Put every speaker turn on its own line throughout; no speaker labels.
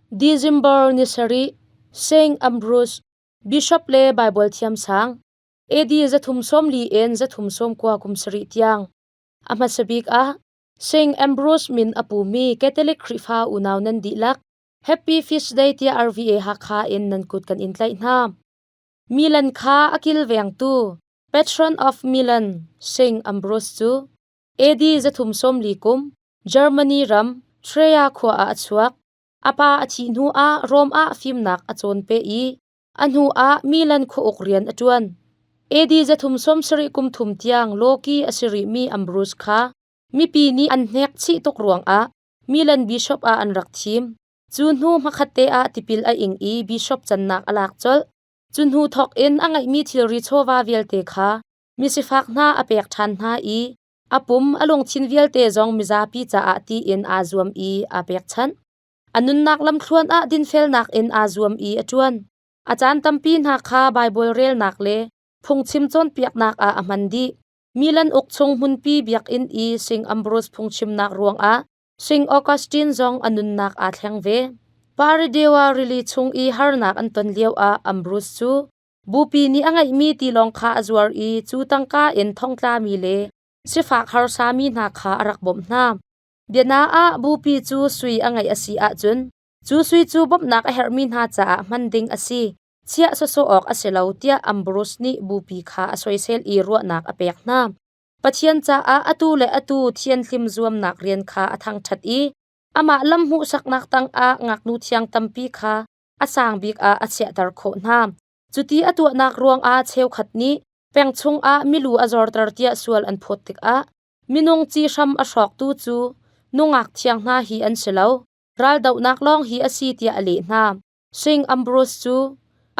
December ni sarih, Saint Ambrose, Bishop le Baibal thiamsang, AD 340 in 390 kum sarih tiang. A hmasa bik ah Saint Ambrose min a pumi Catholic Khrihfa unau nan dihlak Happy Feast Day tiah RVA Hakha in nan kut kan in tlaih hna. Milan kha a kilvengtu Patron of Milan Saint Ambrose cu AD 340 kum Germany ram Trier khua ah a chuak. A pa a thih hnuah Rom ah fimnak a cawn peh i a hnuah Milan khuauk rian a ṭuan. AD 370 kum thum tiang lawki a si rihmi Ambrose kha mipi nih an hnek chih tuk ruangah Milan bishop ah an rak thim. Cu hnu hmakhatte ah tipil a ing i bishop cannak a lak colh. Cu hnu thawk in a ngeihmi thilri chawva vialte kha misifak hna a pek ṭhan hna i A pum a lungthin vialte zong mizapi caah tiin aa zuam i aa pekchanh. A nunnak lamthluan ah dinfelnak in aa zuam i a ṭuan. A caan tampi hna kha Baibal relnak le phungchim cawnpiaknak ah a hman dih. Milan uk chung hmunpi biakinn i Sing Ambrose phungchimnak ruangah Sing Augustine zong a nunnak aa thleng ve. Paridewa rili chung i harnak an ton lioah Ambrose cu Bupi nih a ngeihmi tilawng kha a zuar i cu tangka in thongtlami le sifak harsami hna kha a rak bawmh hna. Biana ah bupi cu sui a ngeih a si ahcun cu sui cu bawmhnak a herhmi hna caah hman ding a si, chiah sawsawh awk a si lo tiah Ambrose nih bupi kha a soisel i ruahnak a pek hna. Pathian caah atu le atu thianhlim zuamnak rian kha a thangṭhat i amah lam hmuhsaknak tangah ngaknu thiang tampi kha a sang bik ah a chiahter khawh hna. Cuti a tuahnak ruangah cheukhat nih peng chungah milu a zorter tiah sual an phawt tikah minung ci hram a hrawktu cu nungak thiang hna hi an si lo, raldohnak lawng hi a si tiah a leh hna. Sing Ambrose cu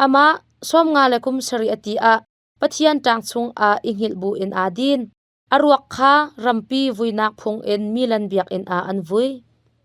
amah 50 le kum sarih a ti ah Pathian ṭang chungah i hngilh bu in aa din. A ruak kha rampi vuinak phung in Milan biakinn ah an vui.